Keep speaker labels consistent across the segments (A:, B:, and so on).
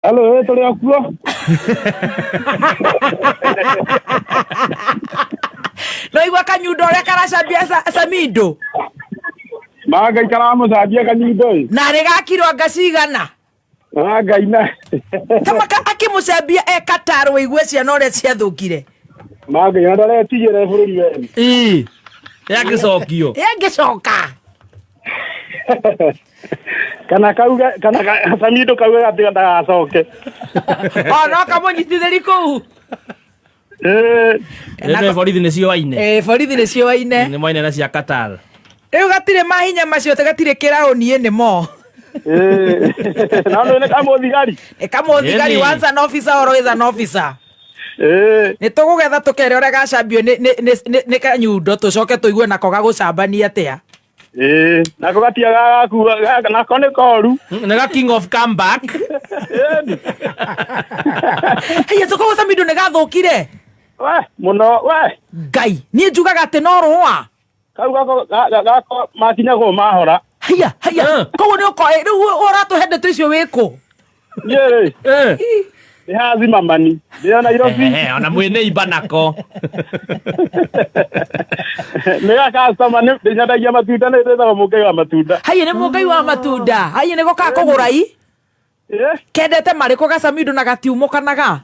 A: Halo, tũrĩ o kuo.
B: No igua kanyundo ũrĩa karacambia Samindo.
A: Ma Ngai karamũcambia kanyundo ĩ.
B: Na rĩ gakirwo anga cigana.
A: Ma Ngai na.
B: Tamaka akĩmũcambia e Qatar wĩigue ciana ũrĩa ciathũkire.
A: Ma Ngai na ndaretigĩra bũrũri wene.
C: Ii. Yagĩcokio.
B: Ĩngĩcoka.
A: Kana kauge kana Samindo kauge gatiga ndagacoke.
B: O no kamũnyitithĩri kũu.
A: Eh.
C: Nĩ borithi nĩ cioaine.
B: Eh, borithi nĩ cioaine.
C: Nĩ moine na cia Qatar.
B: Rĩu gatirĩ mahinya macio atĩ gatirĩ kĩraũni ĩ nĩmo.
A: Eh. Na nĩ kamũthigari.
B: Nĩ kamũthigari
C: Ĩni.
B: once an officer always an officer.
A: Eh.
B: Nĩ tũgũgetha tũkere ũrĩa gacambio nĩ kanyundo tũcoke tũigue nako gagũcambania atĩa.
A: Eh, nako gatiagaga gakua nako nĩ koru.
C: Nĩ ga king of comeback.
A: Ĩni.
B: Haiya tũkoguo Samindo nĩ gathũkire.
A: We, mũno we.
B: Ngai, niĩ njugaga atĩ no rũa.
A: Kau gako gako makinyagwo mahora.
B: Haiya, haiya. Koguo nĩ ũkoĩ rĩu ũratũhe ndeto icio wĩkũ?
A: Niĩ rĩ. Nĩ hazi mamani. Ndĩ o Nairobi.
C: Ehe, ona mwĩ neighbor nako.
A: Nĩ ga customer nĩ ndĩnyendagia matunda nĩ ndĩtagwo mũngai wa matunda.
B: Haiya nĩ mũngai wa matunda. Haiya nĩ gokaga kũgũra i.
A: Eh?
B: Kendete marĩkũ gacamindo na gatiumũkanaga?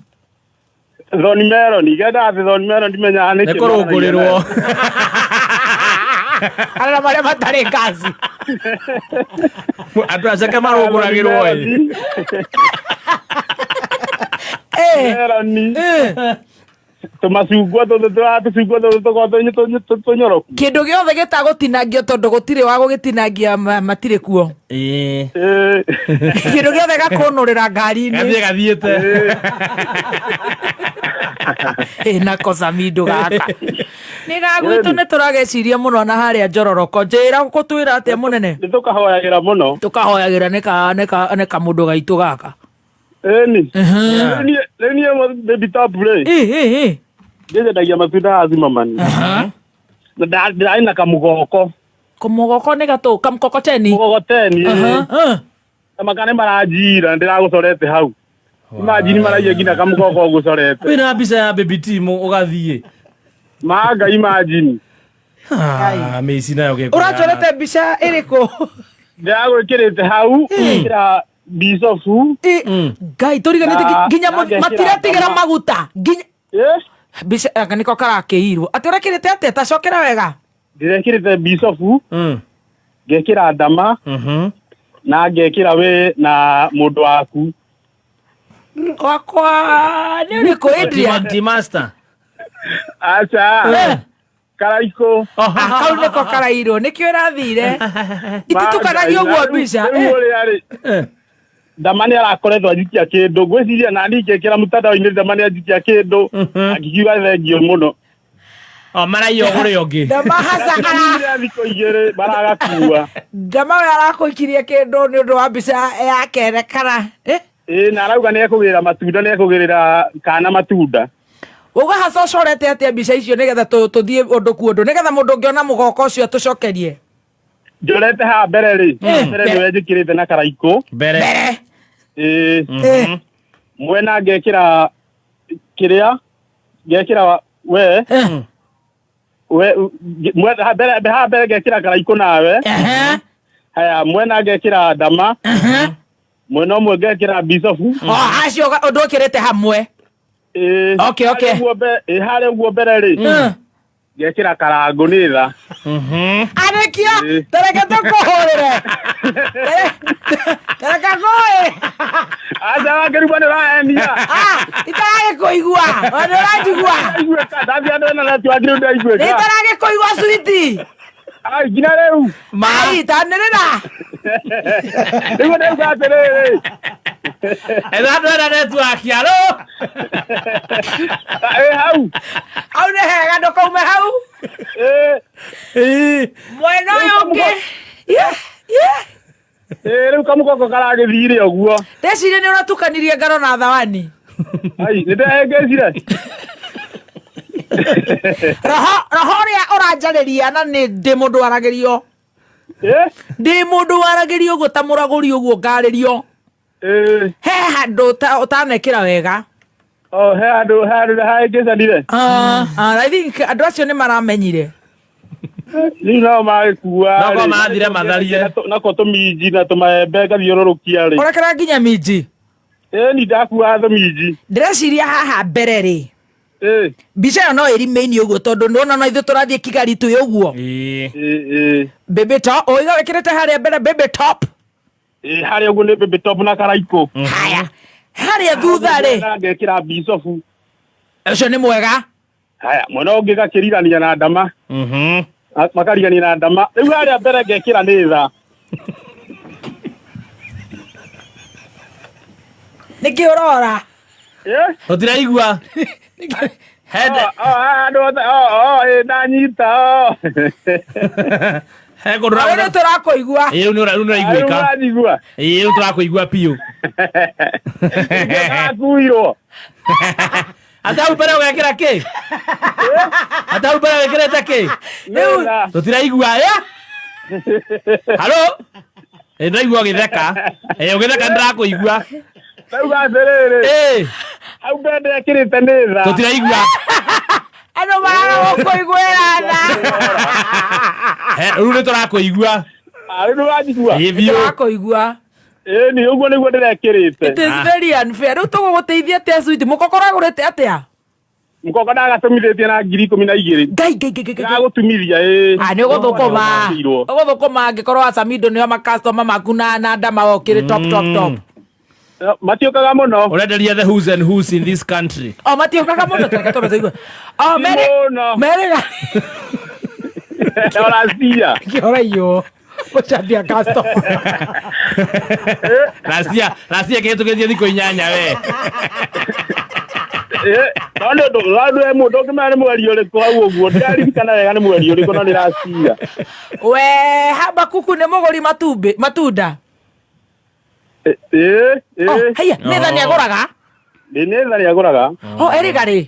A: Thoni meloni, gendaga atĩ thoni meloni ndimenyaga nĩkĩ.
C: Nĩ kũrũngũrĩrwo.
B: Arĩa marĩa matarĩ ngaci.
C: Andũ aceke marũngũragĩrwo ĩ.
B: Eh.
A: Meloni.
B: Eh.
A: Tũmacungwa tũtũ tũcungwa tũtũ tũkoragwo tũnyoroku.
B: Kĩndũ gĩothe gĩtagũtinangio tondũ gũtirĩ wa gũgĩtinangia matirĩ kuo.
C: Ĩĩ.
A: Eh.
B: Kĩndũ gĩothe gakũnũrĩra ngari-inĩ.
C: Gathiĩ gathiĩte.
B: Ĩ nako Samindo gaka. Nĩ gagwitũ nĩ tũrageciria mũno na harĩa njororoko. Njĩra gũtwĩra atĩa mũnene?
A: Nĩ tũkahoyagĩra mũno.
B: Tũkahoyagĩra nĩ kamũndũ gaitũ gaka.
A: Ĩni. Rĩu niĩ baby top rĩ.
B: Ĩ ĩ ĩ.
A: Ndĩnyendagia matunda hazi mamani. Na ndĩrarĩ na kamũgoko.
B: Kamũgoko nĩ gatũ kamũkokoteni.
A: Mũgogoteni.
B: Aha.
A: Maka nĩ maranjira ndĩragũcorete hau. Imagine maraiya nginya kamũgoko ũgũcorete.
C: Wĩna mbica ya baby team ũgathiĩ.
A: Ma Ngai imagine.
C: Ah, mĩici nayo gĩkũ.
B: Ũranjorete mbica ĩrĩkũ?
A: Ndĩragwĩkĩrĩte hau ngĩkĩra bicobu.
B: Ngai tũriganĩte nginya matiratigĩra maguta. Nginya mbica anga nĩko karakĩirwo. Atĩ ũrekĩrĩte atĩa? Ta cokera wega.
A: Ndĩrekĩrĩte bicobu. Ngekĩra ndama. Na ngekĩra we na mũndũ waku.
B: Wakwa nĩ ũrĩkũ Adrian?
C: Ti master.
A: Aca. Karaikũ.
B: Kau nĩko karairwo nĩkĩo ĩrathire. Ititukanagia ũguo mbica.
A: Rĩu ũrĩa rĩ. Ndama nĩ arakoretwo anjikia kĩndũ ngwĩciria nani ngĩkĩra mtandao-inĩ ndama nĩ anjikia kĩndũ angikiuga thengio mũno.
C: O maraiya ũgũre ũngĩ.
B: Ndama haca
A: ara thikũ igĩrĩ maragakua.
B: Ndama we arakũikirie kĩndũ nĩ ũndũ wa mbica yake kana
A: Ĩĩ na arauga nĩ ekũgĩrĩra matunda nĩ ekũgĩrĩra kana matunda.
B: Wauga haca ũcorete atĩa mbica icio nĩgetha tũthiĩ ũndũ ku ũndũ nĩgetha mũndũ ũngĩona mũgoko ũcio atũcokerie.
A: Njorete haha mbere rĩ. Mbere nĩwe njĩkĩrĩte na karaikũ.
C: Mbere.
A: Ĩĩ. Mwena ngekĩra kĩrĩa ngekĩra we. We mbere haha mbere ngekĩra karaikũ nawe. Haya mwena ngekĩra ndama. Mwena ũmwe ngekĩra bicobu.
B: O acio ũndũ ũkĩrĩte hamwe.
A: Ĩĩ.
B: Okay, okay.
A: Harĩa ũguo mbere rĩ. Ngekĩra karangũ nĩ tha.
B: Arĩkia tareke tũkũhũrĩre. Tareke ngũhũrĩre.
A: Aca wakĩrigwo nĩ ũrahenia.
B: Itaragĩkũigua. Nĩ ũranjigua.
A: Ndathiĩ andũ ena network rĩu ndaiguĩka.
B: Nĩ itaragĩkũigua switi.
A: Ai nginya rĩu.
B: Ai tanĩrĩra.
A: Rĩu ndauga atĩrĩrĩ.
C: Etha andũ ena network alo.
A: Ĩ hau.
B: Hau nĩ hega ndũkaume hau.
A: Ĩ.
B: Mwena ũyũ ũngĩ.
A: Ĩ rĩu kamũkoko karagĩthire ũguo.
B: Ndeciria nĩ ũratukanirie ngano na thawani.
A: Ai nĩ ndehengecire.
B: Roho roho ũrĩa ũranjarĩria na nĩ ndĩ mũndũ waragĩrio. Ndĩ mũndũ waragĩrio ũguo ta mũragũri ũguo ngarĩrio.
A: Ĩĩ.
B: He handũ ũtanekĩra wega.
A: Oh, he handũ hahĩngĩcanire.
B: Ah, ah, I think andũ acio nĩ maramenyire.
A: Rĩu nao magĩkua
C: No korwo
A: rĩ,
C: marathire matharie.
A: Nako tũminji na tũmaembe ngathiũrũrũkia rĩ.
B: Ũrekĩra nginya minji.
A: Ĩĩ ni ndakuaga tũminji.
B: Ndĩreciria haha mbere rĩ,
A: Ĩĩ.
B: mbica ĩyo no ĩremain ũguo tondũ nĩwona no ithuĩ tũrathiĩ Kigali twĩ ũguo.
C: Ĩĩ.
A: Ĩĩ ĩĩ.
B: Baby top, ũiga wĩkĩrĩte harĩa mbere baby top.
A: Ĩĩ harĩa ũguo nĩ baby top na karaikũ.
B: Haya. Harĩa thutha rĩ,
A: Na ngekĩra bicobu.
B: ũcio nĩ mwega.
A: Haya, mwena ũngĩ gakĩrigania na ndama. Makarigania na ndama. Rĩu harĩa mbere ngekĩra nĩ tha.
B: Nĩkĩ ũrora?
A: Ĩĩ.
C: Tũtiraigua. Hende.
A: Oh, oh, andũ othe, oh, oh, ĩĩ ndanyita, oh.
C: He kũndũ
B: Rĩu nĩ tũrakũigua.
C: Ĩĩ rĩu nĩ
A: Rĩu
C: ũraiguĩka.
A: ũranjigua.
C: Ĩĩ rĩu tũrakũigua biũ.
A: Karakuirwo.
C: Ate hau mbere ũgekĩra kĩ? Ate hau mbere wĩkĩrĩte kĩ?
A: Nĩ tha.
C: Tũtiraigua. Ĩ? Halo? Ĩ ndĩraigua ũgĩtheka. Ĩ ũgĩtheka nĩndĩrakũigua.
A: Ndauga atĩrĩrĩ,
C: Ĩ
A: hau mbere ndekĩrĩte nĩ tha.
C: tũtiraigua.
B: Andũ maraga gũkũiguĩra tha.
C: He, rĩu nĩ tũrakũigua.
A: Ah, rĩu nĩũranjigua?
C: Ĩ biũ.
B: Tũrakũigua.
A: Ĩĩ ni ũguo nĩguo ndĩrekĩrĩte.
B: It is very unfair. Rĩu tũgũgũteithia atĩa sweet? Mũkoko ũragũrĩte atĩa?
A: Mũkoko ndagatũmithĩtie na 12,000.
B: Ngai ngai ngai ngai. ngai.
A: Ndagũtumithia ĩĩ.
B: Ah, nĩ ũgũthũkũma.
A: Ndagũtumithia.
B: Ũgũthũkũma angĩkorwo Asamindo nĩo makastoma maku na ndama okĩrĩ top top top.
A: Matiũkaga mũno.
C: Ũrenderia the who's and who's in this country.
B: O matiũkaga mũno tũreke twambe tũigue. O mere
A: Mũno.
B: mere
A: Ũracia.
B: kĩoraiywo. Gũcambia customer.
C: Racia, racia kĩhĩtũkĩtie thikũ 8 we.
A: Ĩĩ, no nĩ ũndũ no ũndũ mũndũ ũngĩmenya nĩ mweri ũrĩkũ hau ũguo ndĩraririkana wega nĩ mweri ũrĩkũ no nĩ racia.
B: We Habakuku nĩ mũgũri matumbĩ matunda.
A: Ĩĩ,
B: Oh,
A: ĩĩ.
B: haiya, nĩ tha nĩagũraga.
A: Nĩ nĩ tha nĩagũraga.
B: Oh, erĩga rĩ.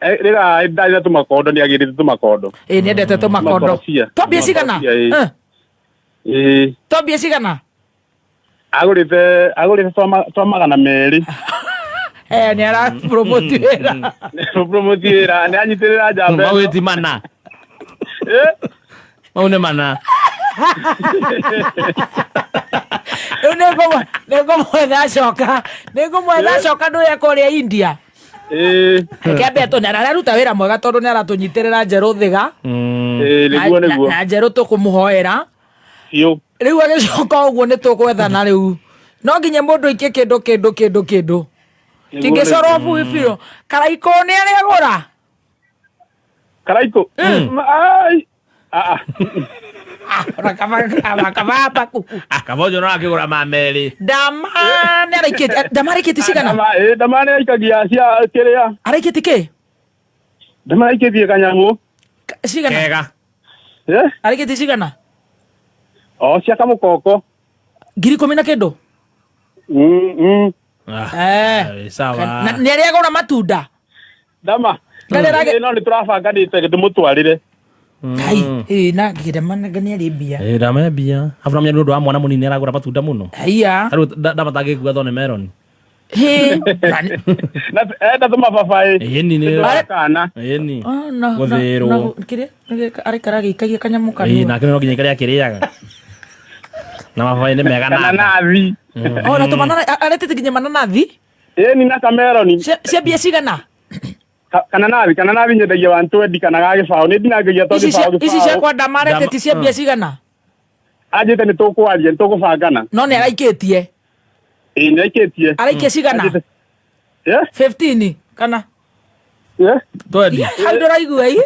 A: Rĩga ndarĩ tũmakondo nĩ agĩrĩte tũmakondo.
B: Ĩ nĩendete tũmakondo.
A: Tũmakorobia.
B: Twambie cigana?
A: Tũmakorobia, ĩĩ.
B: Eh,
A: Ĩĩ.
B: Twambie cigana?
A: Agũrĩte twa 200.
B: Eh, nĩ ara promote wĩra.
A: Promote wĩra, nĩ anyitĩrĩra njamba
C: Mau
A: ĩno.
C: ti mana.
A: Ĩĩ.
C: Mau nĩ mana.
B: Rĩu nĩngũmwetha acoka. Nĩngũmwetha acoka ndũye kũrĩa India.
A: Ĩĩ.
B: Reke ambe atũ na araruta wĩra mwega tondũ nĩ aratũnyitĩrĩra njerũ thiga.
A: Ĩĩ, nĩguo
B: Na-
A: nĩguo.
B: Na njerũ tũkũmũhoera.
A: Biũ.
B: Rĩu agĩcoka ũguo nĩ tũgwethana rĩu. No nginya mũndũ aikie kĩndũ kĩndũ kĩndũ kĩndũ.
A: Nĩguo,
B: Kĩngĩcorwo bui biũ. Karaikũ nĩ arĩagũra.
A: Karaikũ. Ai. Ah, ah.
B: Ona kaba Habakuku.
C: Ah, Kabonjo no akĩgũra ma merĩ.
B: Ndama nĩ araikĩtie ndama araikĩtie cigana?
A: Ndama, ĩĩ, ndama nĩ aikagia cia kĩrĩa.
B: Araikĩtie kĩ?
A: Ndama aikĩtie kanyamũ.
B: Cigana?
C: Kega.
A: Ĩĩ.
B: Araikĩtie cigana?
A: O cia kamũkoko.
B: 10,000 na kĩndũ?
C: Ah,
B: Eh.
C: sawa.
B: Na nĩ arĩagũra matunda?
A: Ndama.
B: Ndarĩ arage-
A: No nĩ tũrabanganĩte ndĩmũtwarĩre.
B: Ngai, ĩ na ndama nĩ arĩ mbia.
C: Ĩ ndama mbia. Afu namenya nĩ ũndũ wa mwana mũnini aragũra matunda mũno.
B: Haiya.
C: Rĩu ndama tangĩkua thone meroni.
B: Hĩ.
A: Na enda tũmababaĩ.
C: Ĩni nĩ.
A: Twa kana.
C: Ĩni.
B: Oh, na
C: Gũthĩrwo.
B: na kĩrĩa araikara agĩikagia kanyamũ
C: Ĩ
B: kanua.
C: nake no nginya aikare akĩrĩaga. Na mababaĩ nĩ mega
A: Kana
C: na.
A: nathi.
B: Oh, na tũmanana aretete nginya mananathi.
A: Ĩni na kameroni.
B: Cia mbia cigana?
A: Kana nathi, kana nathi nyendagia 120 kana ga gĩbaũ. Nĩ ndinangagia to
B: Ici
A: gĩbaũ
B: ici cia
A: gĩbaũ.
B: kwa ndama aretete cia mbia cigana?
A: Anjĩte nĩ tũkwaria, nĩ tũkũbangana.
B: No nĩ araikĩtie.
A: Ĩĩ nĩ aikĩtie.
B: Araikia cigana?
A: Anjĩte. Ĩ?
B: 15 kana?
A: Ĩ?
C: Twendi.
B: Hau ndũraigua ĩ?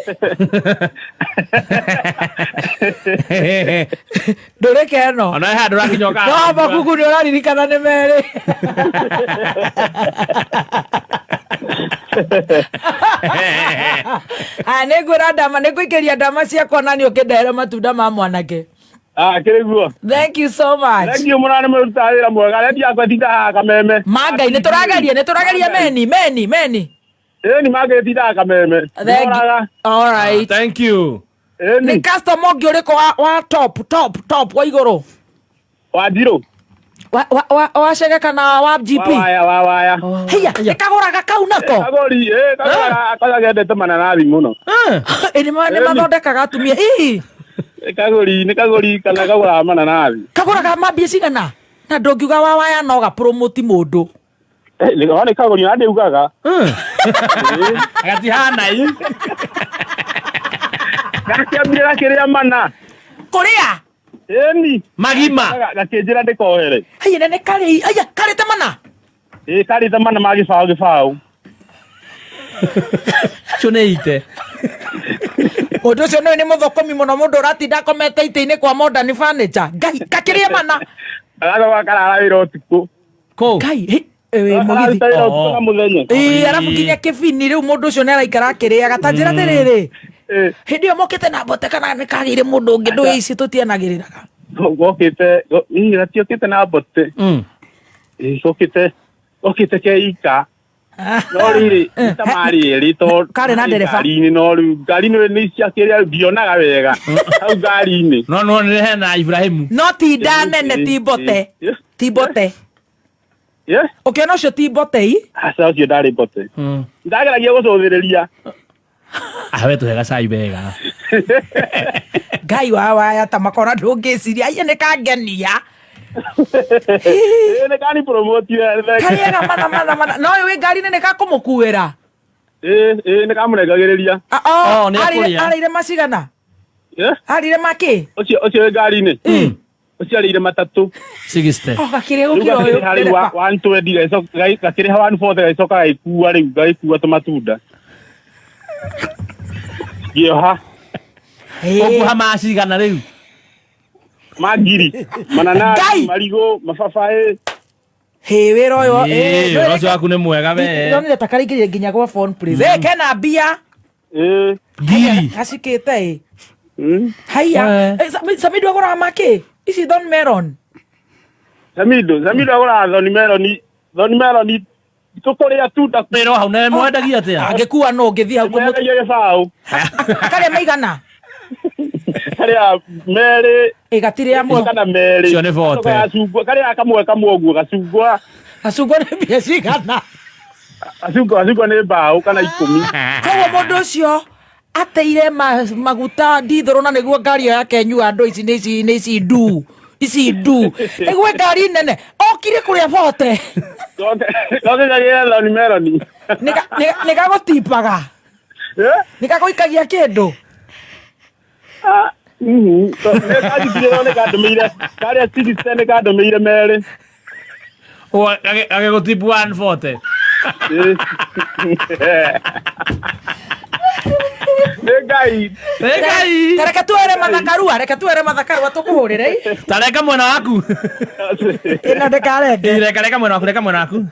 B: Ndũrĩke ĩno.
C: Ona he handũ ũrakinya ũka.
B: No Habakuku nĩ ũraririkana nĩ merĩ. Aya nĩ ngwĩra ndama nĩ ngũikĩria ndama ciakwa na nĩ ũkĩndehere matunda ma mwanake.
A: Ah, kĩrĩ guo.
B: Thank you so much.
A: Thank you mũno nĩ mũrutaga wĩra mwega. Rendi yakwa ĩtindaga haha kameme.
B: Ma Ngai nĩ tũrageria nĩ tũrageria meni meni meni.
A: Ĩni Mangai ĩtindaga kameme.
B: Thank you.
A: Ndĩroraga.
B: All right.
C: Thank you.
B: Nĩ
A: Ĩni.
B: customer ũngĩ ũrĩkũ wa top top top wa igũrũ?
A: Wanjirũ.
B: Wacege kana wa GP?
A: Wawaya, wawaya.
B: Hiya, nĩ kau nako.
A: Kagũri, ĩ kagũraga kwanza kendete mananathi mũno.
B: Ĩ nĩ mathondekaga atumia. Ĩ.
A: Kagũri, nĩ kagũri kana kagũraga mananathi.
B: Kagũraga mambia cigana? Na ndũngiuga wawaya no ga promote mũndũ.
A: Nĩ kagũri na ndĩugaga.
C: Gatihana i.
A: Gakĩambire gakĩrĩa mana.
B: Kũrĩa?
A: Ĩni.
C: Magima.
A: Gakĩnjĩra ndĩkohere.
B: Haya na nĩ karĩ. Haya karĩte mana.
A: Ĩ karĩte mana ma gĩbaũ gĩbaũ.
C: Cio nĩ ite.
B: Mũndũ ũcio nĩ mũthũkũmi mũno mũndũ ũratinda akomete itĩ-inĩ kwa Modern Furniture. Ngai gakĩrĩa mana.
A: Agacoka karara wĩra ũtukũ.
C: Kũ?
B: Ngai mũgithi.
A: Kararuta wĩra ũtukũ na mũthenya.
B: Ĩ arabu nginya kĩbini rĩu mũndũ ũcio nĩ araikara akĩrĩaga. Ta njĩra atĩrĩrĩ. Hĩndĩ ĩyo mokĩte na mbote kana nĩ kagĩire mũndũ ũngĩ ndũĩ ici tũtianagĩrĩraga.
A: Gokĩte, gatiokĩte na mbote. Gokĩte, gokĩte keika. No rĩrĩ, nĩ ta marĩ erĩ tondũ
B: Karĩ na ndereba.
A: ngari-inĩ, no rĩu ngari-inĩ nĩ ciakĩrĩa ndionaga wega hau ngari-inĩ.
C: No nĩwonire hena Ibrahimu.
B: No ti nda nene, ti mbote. Ti mbote. Ũkĩona ũcio ti mbote i?
A: Aca ũcio ndarĩ mbote. Ndageragia gũcũthĩrĩria.
C: Awe tũhe gacai wega.
B: Ngai wa waya ta makora ndũngĩciria. Aiye nĩ kangenia.
A: Nĩ kani promote.
B: Karĩaga mana mana mana. No ũyũ wĩ ngari-inĩ nĩ gakũmũkuĩra.
A: Ĩ nĩ kamũrengagĩrĩria.
C: Oh, nĩ ekũrĩa.
B: Arĩire macigana? Arĩire makĩ?
A: Ũcio ũcio wĩ ngari-inĩ. Ũcio arĩire matatũ.
C: 60.
B: Oh, gakĩrĩa gũkĩra ũyũ.
A: Rĩu 120 gakĩrĩha 140 gagĩcoka gagĩkua rĩu gagĩkua tũmatunda. Ngĩoha.
C: Ũkuoha macigana rĩu?
A: Ma ngiri. Mananathi, marigũ, mababaĩ.
B: Hĩ wĩra ũyũ.
C: Wĩra ũcio waku nĩ mwega we.
B: Ndonire ta karaingĩrire nginya gwa phone please. Kena mbia.
C: Ngiri.
B: Gacikĩte ĩ. Haiya. Samido agũraga makĩ? Ici thorn melon.
A: Samido, Samido agũraga thorn melon. Thorn melon tũkũrĩa tunda.
C: Wĩra hau na mwendagia atĩa?
B: Angĩkua no ũngĩthiĩ hau
A: Mwendagia gĩbaũ.
B: Karĩa maigana?
A: Karĩa merĩ.
B: Ĩ gatirĩa mũno.
A: Kana merĩ.
C: Cio nĩ bote.
A: Gacungwa karĩa kamwe kamwe ũguo gacungwa.
B: Gacungwa nĩ mbia cigana?
A: Gacungwa gacungwa nĩ mbaũ kana 10.
B: Koguo mũndũ ũcio ateire maguta ndithũrũ na nĩguo ngari ĩyo yake nyua andũ ici nĩ ici nĩ ici ndu. Ici ndu. Nĩguo ngari nene. Okire kũrĩa bote.
A: Goke kagĩra thorn melon.
B: Nĩ gagũtipaga. Nĩ gagũikagia kĩndũ.
A: Nĩ kanjigire nĩ kandũmĩire. Karĩa 60 nĩ kandũmĩire merĩ.
C: Agĩgũtipu 140.
A: Nĩ Ngai.
C: Nĩ Ngai.
B: Ta reke tuere mathakarua, reke tuere mathakarua tũkũhũrĩre.
C: Ta reka mwena waku.
B: Ĩno ndĩkarenge.
C: Reka reka mwena waku, reka mwena waku.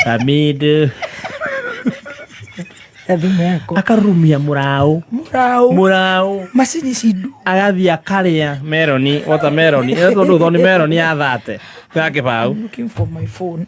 C: Samido. Akarumia mũraũ.
B: Mũraũ.
C: Mũraũ.
B: Macini ici ndu.
C: Agathiĩ akarĩa meloni, watermelon. Ĩyo tondũ thoni meloni ya thate. Ya kĩbaũ.
B: I'm looking for my phone.